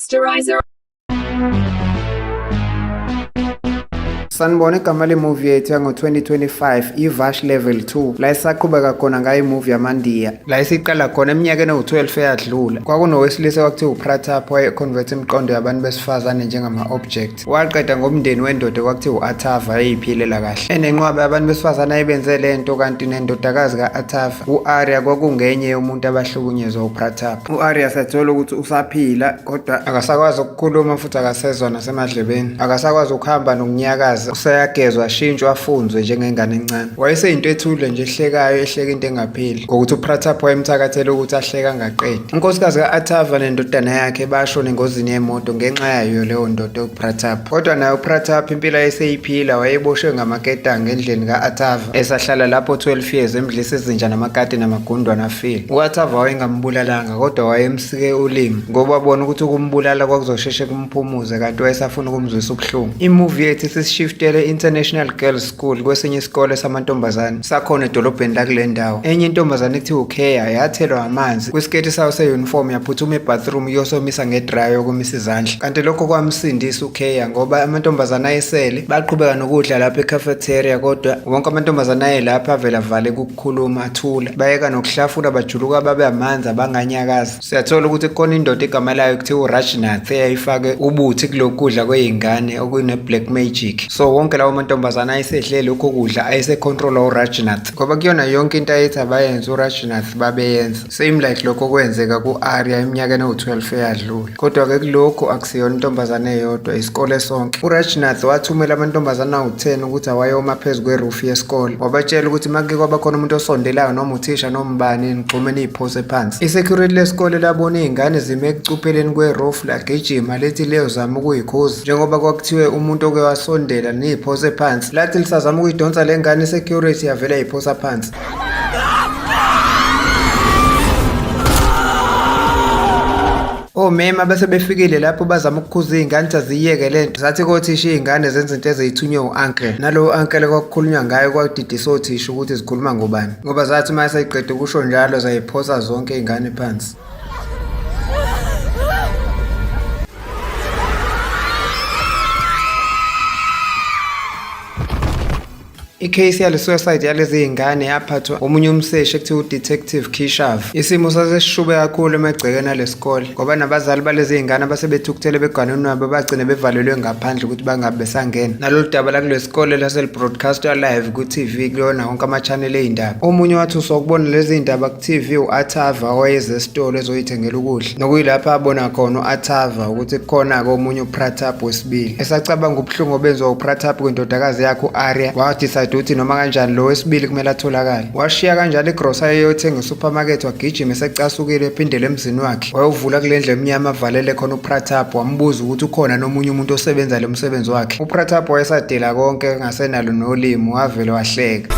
Posterizer. Sanibona, igama lemovie yethu yango-2025 iVash Level 2, la esaqhubeka khona ngayo imovie yamaNdiya, la esiqala khona eminyakeni ewu-12 eyadlula. Kwakunowesilisa kwakuthiwa uPratap, wayeconvert imiqondo yabantu besifazane njengama-object. Waqeda ngomndeni wendoda kwakuthiwa u-Athava, eyiphilela kahle enenqwaba yabantu besifazane ayebenze le nto, kanti nendodakazi ka-Athava u-Arya kwakungenye yomuntu abahlukunyezwa uPratap. U-Arya siyathola ukuthi usaphila, kodwa akasakwazi ukukhuluma futhi akasezwa nasemadlebeni, akasakwazi ukuhamba nokunyakaza, useyagezwa ashintshwe afunzwe njengengane encane. Wayeseyinto ethule nje ehlekayo, ehleka into engapheli, ngokuthi uPratap wayemthakathele ukuthi ahleke angaqedi. Unkosikazi ka-Athava nendodana yakhe bashona engozini yemoto ngenxa yayo leyo ndoda uPratap. Kodwa naye uPratap impilo ayeseyiphila, wayeboshwe ngamaketanga endlini ka-Athava, esahlala lapho 12 years, emdlisa izinja namakati namagundwane afile. U-Athava wayengambulalanga, kodwa wayemsike ulimi ngoba wabona ukuthi ukumbulala kwakuzosheshe kumphumuze, kanti wayesafuna ukumzwisa ubuhlungu. Imovie yethu isishiftele International Girls School, kwesinye isikole samantombazane sakhona edolobheni lakule ndawo. Enye intombazane ekuthiwa uKeya yathelwa amanzi kwisiketi sayo se-uniform, yaphuthuma ebathroom iyosomisa ngedraya yokumisa izandla, kanti lokho kwamsindisa uKeya ngoba amantombazane ayesele baqhubeka nokudla lapha ecafeteria, kodwa wonke amantombazane ayelapha avele avale ukukhuluma, athula, bayeka nokuhlafuna, bajuluka babe amanzi abanganyakazi. Siyathola ukuthi kukhona indoda igama layo kuthiwa uRajnath eyayifake ubuthi kulokhu kudla kwey'ngane okune-black magic. So wonke lawo mantombazane ayesedle lokho kudla ayesecontrolwa uRajnath, ngoba kuyona yonke into ayethi abayenze uRajnath babeyenza. Same like lokho okwenzeka ku-Arya eminyakeni ewu-12 eyadlula. Kodwa-ke kulokhu akusiyona intombazane eyodwa, isikole sonke. URajnath wathumela amantombazane awu-10 ukuthi awayoma phezu kwerufu yesikole, wabatshela ukuthi uma kuke kwaba khona umuntu osondelayo noma uthisha noma ubani, nigxume niyiphose phansi. I-security lesikole labona iy'ngane zime ekucupheleni kwerufu, lagijima lethi liyozama ukuyikhuza, njengoba kwakuthiwe umuntu oke wasondela niyiphose phansi. Lathi lisazama ukuyidonsa le ngane, i-security yavele yayiphosa phansi. Omema bese befikile lapho bazama ukukhuza iy'ngane ukuthi aziyiyeke le nto. Zathi kothisha iy'ngane zenza into eziyithunywe u-uncle. Nalowo uncle kwakukhulunywa ngayo kwadidisa othisha ukuthi zikhuluma ngobani, ngoba zathi uma seyiqeda ukusho njalo zayiphosa zonke iy'ngane phansi. Icase yale suicide yalezi zingane yaphathwa omunye umseshi ekuthiwa uDetective Kishav. Isimo sasesishube kakhulu emagcekeni alesikole ngoba nabazali balezi zingane abasebethukuthele beganwe bagcine bevalelwe ngaphandle ukuthi bangabe besangena. Nalolu daba lakulesikole laselibroadcastwa live ku-TV kuyona wonke ama-channel ey'ndaba. Omunye wathuswa ukubona lezi zindaba ku-TV u-Athava owayeze esitolo ezoyithengela ukudla, nokuyilapho abona khona u-Athava ukuthi kukhona-ke omunye uPratap wesibili. Esacabanga ubuhlungu obenziwa uPratap kwindodakazi yakhe u-Arya, wadecide ukuthi noma kanjani lo wesibili kumele atholakale. Washiya kanjalo igrosa eyothenga esupermarket, wagijima esecasukile ephindele emzini wakhe. Wayovula kule ndlu emnyama avalele khona uPratap, wambuza ukuthi ukhona nomunye umuntu osebenza lo msebenzi wakhe. UPratap wayesadela konke engasenalo nolimi, wavele wahleka.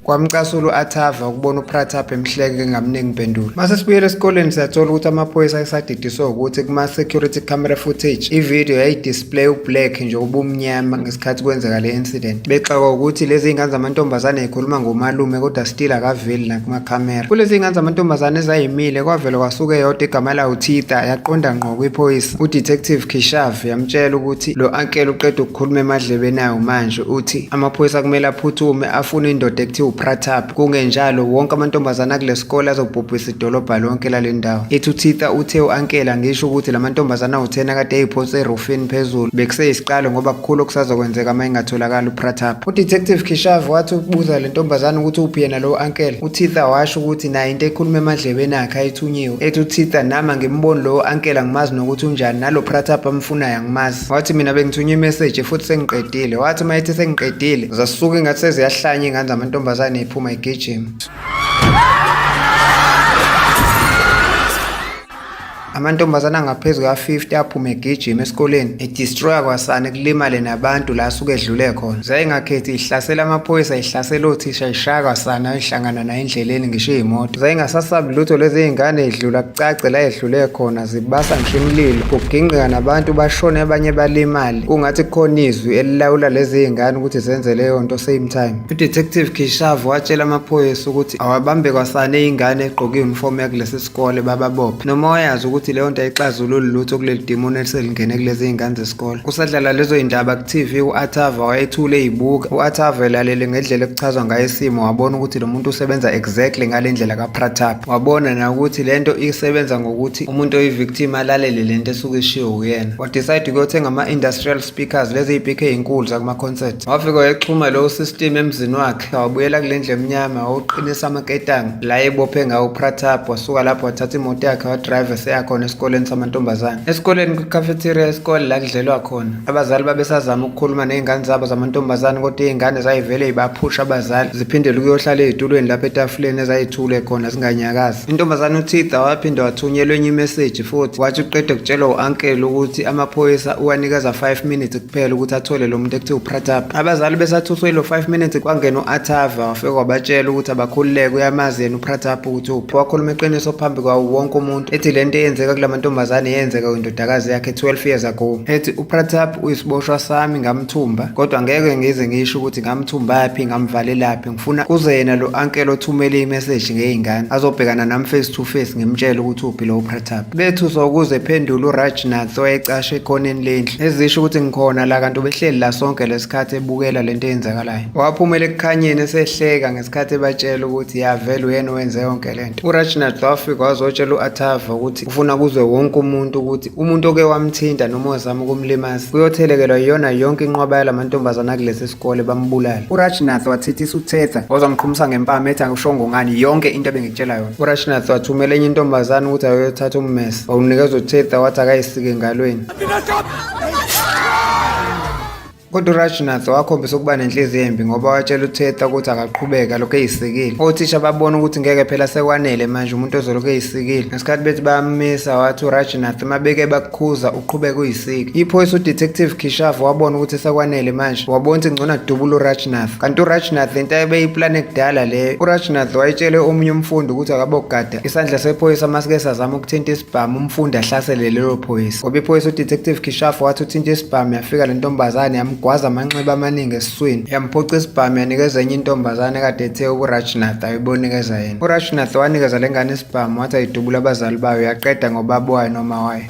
Kwamcasula u-Athava ukubona uPratap emhleke engamningi impendulo. Mase sibuyela esikoleni siyathola ukuthi amaphoyisa ayesadidiswe ukuthi kuma-security camera footage ividiyo yayidisplay ublack nje ubumnyama ngesikhathi kwenzeka le incident. Bexakwa ukuthi lezi zingane zamantombazane zikhuluma ngomalume kodwa still akaveli nakumakhamera. Kulezi zingane zamantombazane ezayimile kwavele kwasuka eyodwa igama layo Thitha, yaqonda ngqo kwiphoyisa uDetective Kishav, yamtshela ukuthi lo uncle uqeda ukukhuluma emadlebeni ayo manje, uthi amaphoyisa kumele aphuthume afune indoda ekuthiwa uPratap, kungenjalo wonke amantombazane akulesikole azobhubhisa idolobha lonke lale ndawo. Ithi uThitha uthe u-ankela ngisho ukuthi lamantombazane awu-10 akade eyiphonse erufini phezulu bekuseyisiqalo, ngoba kukhulu okusazokwenzeka uma engatholakali uPratap. UDetective Kishav wathi ubuza le ntombazane ukuthi uphi yena lo uncle. UThitha washo ukuthi naye into ekhuluma emadlebeni akhe ayithunyiwe. Ethi uThitha nami angimboni lowo uncle, angimazi nokuthi unjani, nalo Pratap amfunayo angimazi. Wathi mina bengithunywe imessage futhi sengiqedile. Wathi uma ethi sengiqedile zasuka ingathi seziyahlanya iy'ngane zamantombazane iphuma igijima. Amantombazane angaphezu kuka-50 aphume egijima esikoleni edestroya kwasani, kulimale nabantu la asuke edlule khona. Zayingakhethi, ihlasela amaphoyisa, ihlasela othisha, ishaya kwasani ayihlangana naye endleleni, ngisho iy'moto. Zayingasasabi lutho lezi y'ngane, idlula kucace la edlule khona, zibasa ngisho imililo, kugingqika nabantu bashone abanye balimale. Kungathi kukhona izwi elilawula lezi y'ngane ukuthi zenze leyo nto same time. UDetective Kishav watshela amaphoyisa ukuthi awabambe kwasani iy'ngane egqoke i-uniform yakulesi sikole bababophe. Noma wayazi ukuthi ukuthi leyo nto ayixazululi lutho kuleli dimoni eliselingene kulezi zingane zesikole. Kusadlala lezo zindaba ku-TV, u-Athava wayethule eyibuka. U-Athava elalele ngendlela ekuchazwa ngayo isimo, wabona ukuthi lo muntu usebenza exactly ngale ndlela kaPratap. Wabona na ukuthi le nto isebenza ngokuthi umuntu oyi-victim alalele le nto esuke ishiwo uyena. Wadecide ukuyothenga ama-industrial speakers, lezi y'pikha ey'nkulu zakuma-concert. Wafika wayexhuma lowo system emzini wakhe, wabuyela kule ndlu emnyama, wawuqinisa amaketanga la ebophe ngawo uPratap. Wasuka lapho wathatha imoto yakhe wadrive eseya khona esikoleni samantombazane. Esikoleni kwi-cafeteria yesikole la kudlelwa khona, abazali babesazama ukukhuluma ney'ngane zabo zamantombazane, kodwa iy'ngane zayivele yibaphusha abazali ziphindele ukuyohlala ey'tulweni lapho etafuleni ezayithule khona zinganyakazi. Intombazane uThitha waphinde wathunyelwa enye imeseji futhi, wathi uqede kutshelwa u-ankele ukuthi amaphoyisa uwanikeza 5 minutes kuphela ukuthi athole lo muntu ekuthiwa uPratap. Abazali besathuswe ilo 5 minutes, kwangena u-Athava wafike wabatshela ukuthi abakhululeke, uyamazi yena uPratap ukuthi uphi. Wakhuluma iqiniso phambi kwawo wonke umuntu, ethi le nto eyenzeka kula mantombazane yenzeka kwindodakazi yakhe 12 years ago. Ethi uPratap uyisiboshwa sami, ngamthumba, kodwa ngeke ngize ngisho ukuthi ngamthumbaphi, ngamvalelaphi. Ngifuna kuze yena lo ankele othumele imeseji ngey'ngane azobhekana nami face to face, ngimtshele ukuthi uphi lo uPratap. Bethuswa ukuze ephendule uRajnath owayecashe ekhoneni lendlu, ezisho ukuthi ngikhona la, kanti ubehleli la sonke lesikhathi ebukela lento eyenzakalayo. Waphumela ekukhanyeni esehleka ngesikhathi ebatshela ukuthi yavele uyena owenze yonke lento. URajnath wafika wazotshela u-Athava ukuthi ufuna kuzwe wonke umuntu ukuthi umuntu oke wamthinta noma ozama ukumlimaza uyothelekelwa iyona yonke inqwaba yalamantombazane akulesi sikole bambulale. URajnath wathethisa uThetha wazamqhumisa ngempama ethi akushongo ngani yonke into ebengikutshela yona. URajnath wathumela enye intombazane ukuthi ayothatha ummese, wawunikeza uThetha wathi akayisike engalweni. Kodwa uRajnath wakhombisa ukuba nenhliziyo embi ngoba watshela uThetha ukuthi akaqhubeke alokhu eyisikile. Othisha babona ukuthi ngeke phela, sekwanele manje umuntu ozolokhu eyisikile. Ngesikhathi bethi bayamisa, wathi uRajnath uma beke bakukhuza uqhubeke uyisike. Iphoyisa uDetective Kishav wabona ukuthi sekwanele manje, wabona ukuthi ngcono adubule uRajnath. Kanti uRajnath lento ayebeyiplane kudala leyo. URajnath wayetshele omunye umfundi ukuthi akabogada isandla sephoyisa masike sazama ukuthinta isibhamu, umfundi ahlasele lelo phoyisa. Ngoba iphoyisa uDetective Kishav wathi uthinta isibhamu, yafika le ntombazane yamgwaza amanxeba amaningi esiswini, yamphuca isibhamu, yanikeza enye intombazane ekade ethe uRajnath ayibonikeza yena. URajnath wanikeza le ngane isibhamu wathi ayidubule abazali bayo, yaqeda ngobaba wayo noma wayo.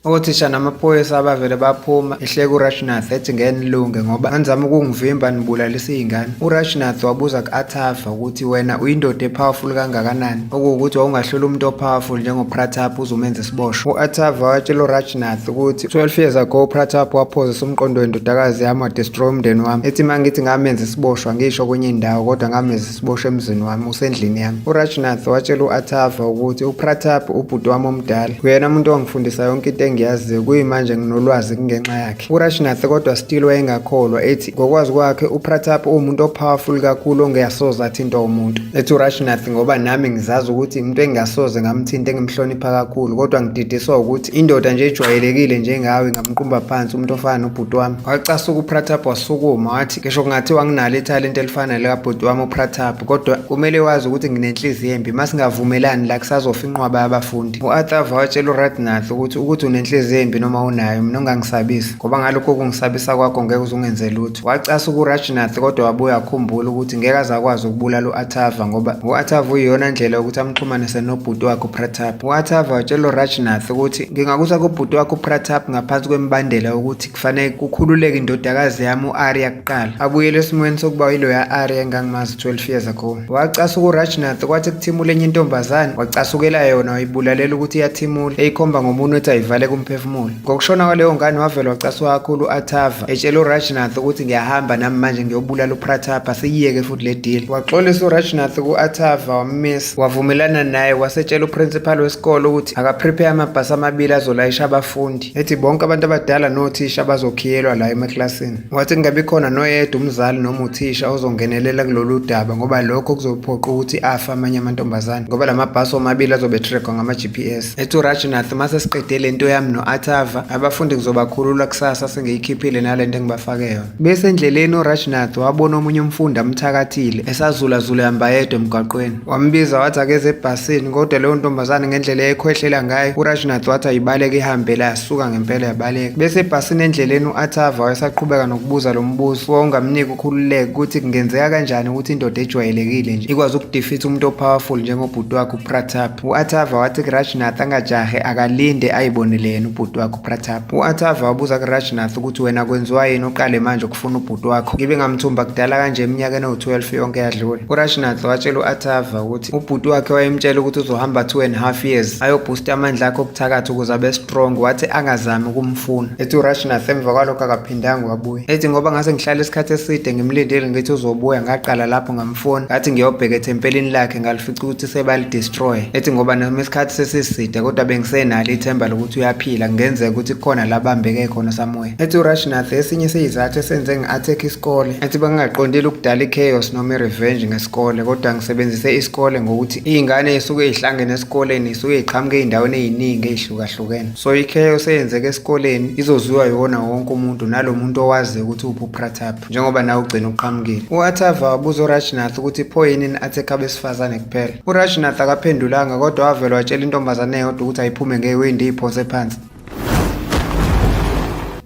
Othisha namaphoyisa abavele baphuma ehleka uRajnath ethi ngeke nilunge ngoba anizama ukungivimba nibulalisa iy'ngane. URajnath wabuza ku-Athava ukuthi wena uyindoda epowerful kangakanani okuwukuthi wawungahlula umuntu opowerful njengoPratap uze umenze isiboshwa. U-Athava watshela uRajnath ukuthi 12 years ago uPratap waphozisa umqondo wendodakazi yami wadestroy umndeni wami. Ethi uma ngithi ngamenza isiboshwa ngisho kwenye indawo, kodwa ngamenza isiboshwa emzini wami, usendlini yami. URajnath watshela u-Athava ukuthi uPratap ubhuti wami omdala, uyena umuntu owangifundisa yonke into engiyaziyo, kuyimanje nginolwazi kungenxa yakhe. URajnath kodwa still wayengakholwa, ethi ngokwazi kwakhe uPratap uwumuntu opowerful kakhulu ongeyasoze athintwa umuntu. Ethi uRajnath ngoba nami ngizazi ukuthi umuntu engingasoze ngamthinta engimhlonipha kakhulu, kodwa ngididiswa ukuthi indoda nje ejwayelekile njengawe ingamqumba phansi umuntu ofana nobhuti wami. Wacasuka uPratap, wasukuma wathi ngisho kungathiwa nginalo ithalente elifana likabhuti wami uPratap, kodwa kumele wazi ukuthi nginenhliziyo embi, masingavumelani la kusazofa inqwaba yabafundi. U-Athava watshela uRajnath ukuthi unenhliziyo embi noma unayo, mina ungangisabisi ngoba ngalokho kungisabisa kwakho ngeke uze ungenze lutho. Wacasuka uRajnath kodwa wabuye akhumbula ukuthi ngeke aze akwazi ukubulala u-Athava ngoba u-Athava uyiyona ndlela yokuthi amxhumanise nobhuti wakhe uPratap. U-Athava watshela uRajnath ukuthi ngingakusa kubhuti wakhe uPratap ngaphansi kwemibandela yokuthi kufanele kukhululeke indodakazi yami u-Arya kuqala, abuyele esimweni sokuba yiloya Arya engangimazi 12 years ago. Wacasuka uRajnath kwathi kuthimula enye intombazane, wacasukela yona wayibulalela ukuthi iyathimula, eyikhomba ngomunwe ethi ayivale kumphefumulo. Ngokushona kwaleyo ngane wavele wacasuka kakhulu u-Athava, etshela uRajnath ukuthi ngiyahamba nami manje ngiyobulala uPratap, asiyiyeke futhi le deal. Waxolisa uRajnath ku-Athava wammisa, wavumelana naye, wasetshela uprincipal wesikole ukuthi akaprepare amabhasi amabili azolayisha abafundi. Ethi bonke abantu abadala nothisha bazokhiyelwa la emaklasini. Wathi kungabi khona noyedwa umzali noma uthisha ozongenelela kulolu daba ngoba lokho kuzophoqa ukuthi afe amanye amantombazane ngoba la mabhasi omabili azobe trackwa ngama-GPS. Ethi uRajnath mase siqede le nto yami yami no-Athava, abafundi ngizobakhulula kusasa sengiyikhiphile nalento engibafake yona. Bese endleleni uRajnath wabona omunye umfundi amthakathile esazulazula ehamba yedwa emgwaqweni. Wambiza wathi akeze ebhasini, kodwa leyo ntombazane ngendlela eyayikhwehlela ngayo, uRajnath wathi ayibaleke ihambe la, yasuka ngempela yabaleka. Bese ebhasini endleleni u-Athava wayesaqhubeka nokubuza lo mbuzo owawungamniki ukhululeke ukuthi kungenzeka kanjani ukuthi indoda ejwayelekile nje ikwazi ukudefeat umuntu o-powerful njengobhuti wakhe uPratap. U-Athava wathi kuRajnath angajahe, akalinde ayibonele yena ubhuti wakhe uPratap. U-Athava wabuza kuRajnath ukuthi wena kwenziwa yini uqale manje ukufuna ubhuti wakho, ngibe ngamthumba kudala kanje eminyakeni ewu-12 yonke yadlula. URajnath watshela u-Athava ukuthi ubhuti wakhe wayemtshela ukuthi uzohamba 2.5 years ayobhusta amandla akhe okuthakatha ukuze abe strong, wathi angazami ukumfuna. Ethi uRajnath emva kwalokho akaphindanga wabuya. Ethi ngoba ngase ngihlala isikhathi eside ngimlindile ngithi uzobuya, ngaqala lapho ngamfuna, ngathi ngiyobheka ethempelini lakhe ngalifica ukuthi sebalidestroy. Ethi ngoba noma isikhathi sesiside kodwa bengisenalo ithemba lokuthi uyaphila, kungenzeka ukuthi kukhona la bambeke khona somewhere. Ethi uRajnath esinye seyizathu esenze ngi-attack isikole, ethi bengingaqondile ukudala i-chaos noma i-revenge ngesikole, kodwa ngisebenzise isikole ngokuthi iy'ngane ey'suke y'hlangene esikoleni y'suke y'qhamuke ey'ndaweni ey'ningi ey'hlukahlukene. So i-chaos eyenzeka esikoleni izoziwa yiwona wonke umuntu, nalo muntu owaziyo ukuthi uphi uPratap, njengoba nawe ugcina uqhamukile. U-Athava wabuza uRajnath ukuthi pho yini ni-attack abesifazane kuphela. URajnath akaphendulanga, kodwa wavele watshela intombazane eyodwa ukuthi ayiphume ngewindi iyiphonse phansi.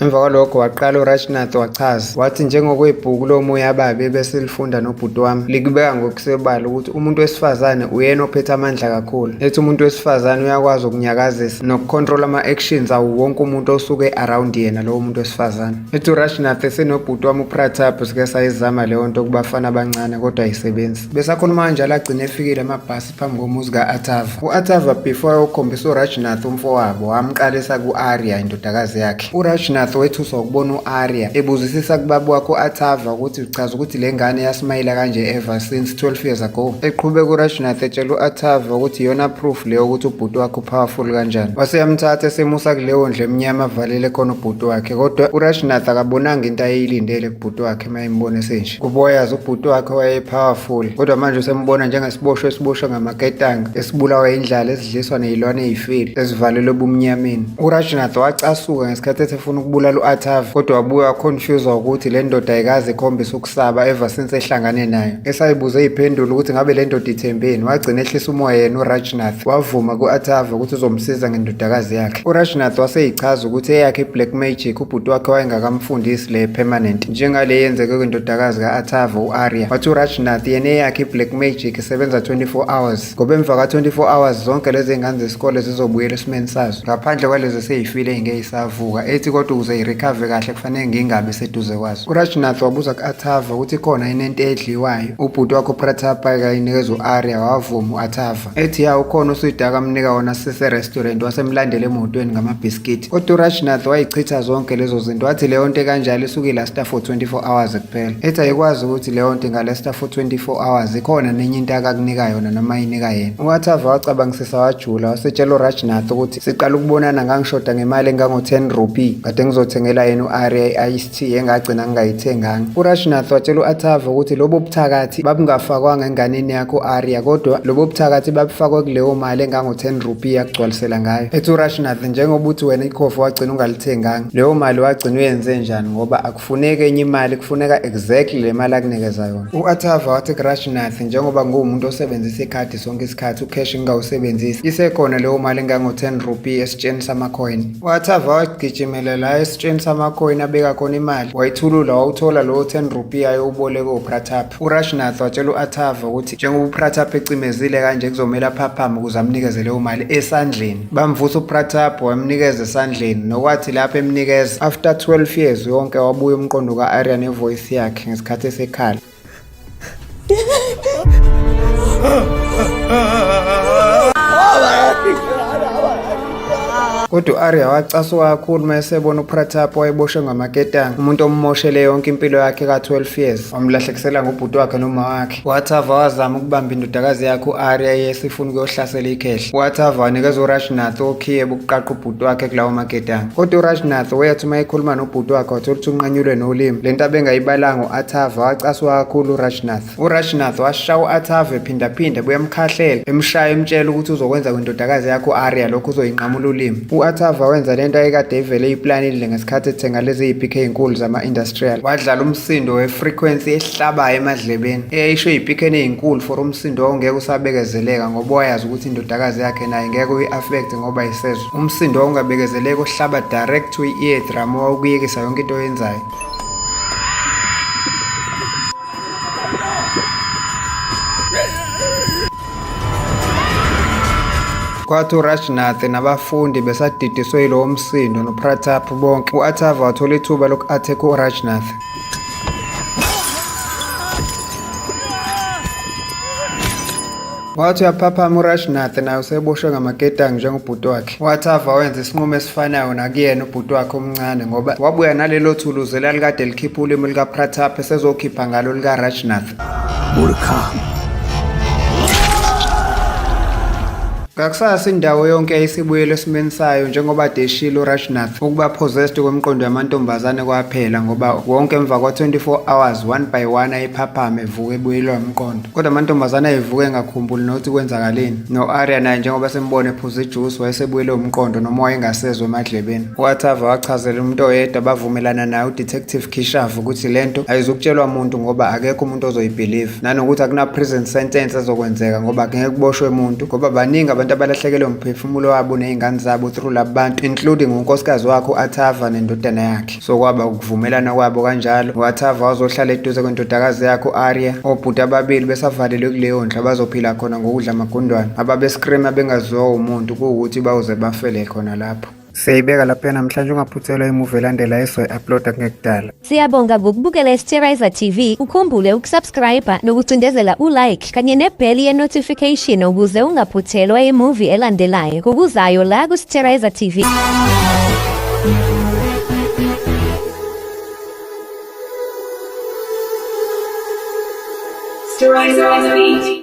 Emva kwalokho waqala uRajnath wachaza, wathi njengokwebhuku lomoya ababi ebesilifunda nobhuti wami, likubeka ngokusobala ukuthi umuntu wesifazane uyena ophethe amandla kakhulu. Ethi umuntu wesifazane uyakwazi ukunyakazisa nokukhontrola ama-actions awo wonke umuntu osuke around yena lowo muntu wesifazane. Ethi uRajnath esenobhuti wami uPratap sike sayizama leyo nto kubafana abancane kodwa ayisebenzi. Besakhuluma kanjalo agcine efikile amabhasi phambi komuzi ka-Athava. U-Athava before ayokhombisa uRajnath umfowabo, wamqalisa ku-Arya indodakazi yakhe. URajnath wethuswa ukubona u-Arya ebuzisisa kubaba wakhe u-Athava ukuthi uchaza ukuthi le ngane yasimayila kanje ever since 12 years ago. Eqhubeka uRajnath etshela u-Athava ukuthi iyona proof leyo ukuthi ubhuti wakhe upowerful kanjani. Waseyamthatha esemusa kuleyo ndlu emnyama avalele khona ubhuti wakhe, kodwa uRajnath akabonanga into ayeyilindele kubhuti wakhe uma embona esenje. Kuboyazi ubhuti wakhe wayepowerful, kodwa manje usembona njengesiboshwa esiboshwe ngamaketanga, esibulawa indlala, esidliswa ney'lwane ey'file, ezivalelwe ebumnyameni. URajnath wacasuka ngesikhathi ethi efuna ukubulala u-Athav, kodwa wabuye waconfuswa ukuthi le ndoda ayikaze ikhombise ukusaba ever since ehlangane nayo. Esayibuze iy'phendula ukuthi ngabe le ndoda ithembeni, wagcina ehlisa umoya yena uRajnath, wavuma ku-Athav ukuthi uzomsiza ngendodakazi yakhe. URajnath waseyichaza ukuthi eyakhe i-black magic ubhuti wakhe wayengakamfundisi le permanent, njengale eyenzeke kwindodakazi ka-Athava u-Arya. Wathi uRajnath yena eyakhe i-black magic isebenza 24 hours, ngoba emva ka-24 hours zonke lezi zingane zesikole zizobuyela esimeni sazo, ngaphandle kwalezo eseyifile ey'ngeke yisavuka. Ethi kodwa ukuze i-recover kahle kufanele ngingabi seduze kwazo. URajnath wabuza ku-Athava ukuthi ikhona yini into edliwayo ubhuti wakhe uPratap ayinikeza u-Arya, wavuma u-Athava. Ethi ya ukhona uswidi akamnika wona sise-restaurant, wasemlandela emotweni ngamabhiskiti. Kodwa uRajnath wayichitha zonke lezo zinto, wathi leyo nto ekanjalo isuke ilasta for 24 hours kuphela. Ethi ayikwazi ukuthi leyo nto ingalasta for 24 hours, ikhona nenye into akakunika yona noma ayinika yena. U-Athava wacabangisisa wajula, wasetshela uRajnath ukuthi siqala ukubonana ngangishoda ngemali engango-10 rupee, kade ngizothengela yena u-Arya i-iced tea engagcina ngingayithenganga. URajnath watshela u-Athava ukuthi lobo buthakathi babungafakwanga enganeni yakho u-Arya, kodwa lobo buthakathi babufakwe kuleyo mali engango-10 rupee akugcwalisela ngayo. Ethi uRajnath njengoba uthi wena ikhofi wagcina ungalithenganga, leyo mali wagcina uyenze njani ngoba akufuneki enye imali, kufuneka exactly le mali akunikeza yona. U-Athava wathi kuRajnath njengoba ngiwumuntu osebenzisa ikhadi sonke isikhathi, ucash ngingawusebenzisi, isekhona leyo mali engango-10 rupee esitsheni samacoin. U-Athava wagijimela la esitsheni samacoin abeka khona imali, wayithulula wawuthola lowo 10 rupee ayewuboleke uPratap. URajnath watshela u-Athava ukuthi njengoba uPratap ecimezile kanje kuzomele aphaphame ukuze amnikeze leyo mali esandleni. Bamvusa uPratap wamnikeza esandleni, nokwathi lapho emnikeza after 12 years yonke wabuya umqondo ka-Arya nevoice yakhe ngesikhathi esekhala. Kodwa u-Arya wacasuka kakhulu uma esebona uPratap wayeboshwe ngamaketanga, umuntu ommoshele yonke impilo yakhe ka-12 years, wamlahlekisela ngobhuti wakhe noma wakhe. U-Athava wazama ukubamba indodakazi yakhe u-Arya eyesifuna ukuyohlasela ikhehla. U-Athava wanikeza uRajnath okhiye bokuqaqa ubhuti wakhe kulawo maketanga. Kodwa uRajnath wayethi uma ekhuluma nobhuti wakhe wathola ukuthi unqanyulwe nolimi. Le nto abengayibalanga u-Athava wacasuka kakhulu uRajnath. URajnath washaya u-Athava ephindaphinda buyamkhahlela, emshaya emtshela ukuthi uzokwenza kwindodakazi yakhe u-Arya lokhu uzoyinqamula ulimi. U-Athava wenza lento ayekade ivele eyiplanile ngesikhathi ethenga lezi y'pikhi ey'nkulu zama-industrial. Wadlala umsindo we-frequency ehlabayo emadlebeni eyayisho ey'pikheni ey'nkulu for umsindo owawungeke usabekezeleka ngoba wayazi ukuthi indodakazi yakhe naye ngeke uyi-affect ngoba isezwa. Umsindo owawungabekezeleki ohlaba direct to i-ear drum owawukuyekisa yonke into oyenzayo. Kwathi uRajnath nabafundi besadidiswe yilowo msindo noPratap bonke, u-Athava wathola ithuba loku-attack uRajnath. Wathi uyaphaphama uRajnath naye useboshwe ngamaketango njengobhuti wakhe. U-Athava wenza isinqumo esifanayo nakuyena ubhuti wakhe omncane ngoba wabuya nalelo thuluzi elalikade likhipha ulimi lukaPratap esezokhipha ngalo likaRajnath. Murka. Ngakusasa indawo yonke yayisibuyele esimeni sayo njengoba deshilo uRajnath ukuba possessed kwemiqondo yamantombazane kwaphela ngoba wonke emva kwa-24 hours one by one ayephaphama evuka ebuyelwa umqondo. Kodwa amantombazane ayevuka engakhumbuli nokuthi kwenzakaleni. No-Arya naye njengoba sembona ephuza ijuice wayesebuyele umqondo noma wayengasezwa emadlebeni. U-Athava wachazela umuntu oyedwa bavumelana naye uDetective Kishav ukuthi lento ayizukutshelwa muntu ngoba akekho umuntu ozoyibhiliva nanokuthi akuna-prison sentence ezokwenzeka ngoba ngeke kuboshwe muntu ngoba baningi abantu abalahlekelwe umphefumulo wabo ney'ngane zabo through laba bantu including unkosikazi wakhe u-Athava nendodana yakhe. So kwaba ukuvumelana kwabo kanjalo. U-Athava wazohlala eduze kwendodakazi yakhe u-Arya, obhuti ababili besavalelwe kuleyo ndlu abazophila khona ngokudla amagundwane ababescreama bengaziwa umuntu kuwukuthi bawuze bafele khona lapho. Siyayibeka lapha namhlanje, ungaphuthelwa imuvi elandela esoyi-uploada kungekudala. Siyabonga ngokubukela iSterizer TV. Ukhumbule ukusubscribe nokucindezela ulike kanye nebheli ye-notification ukuze ungaphuthelwa imuvi elandelayo ngokuzayo la kuSterizer TV. Sterilizer TV.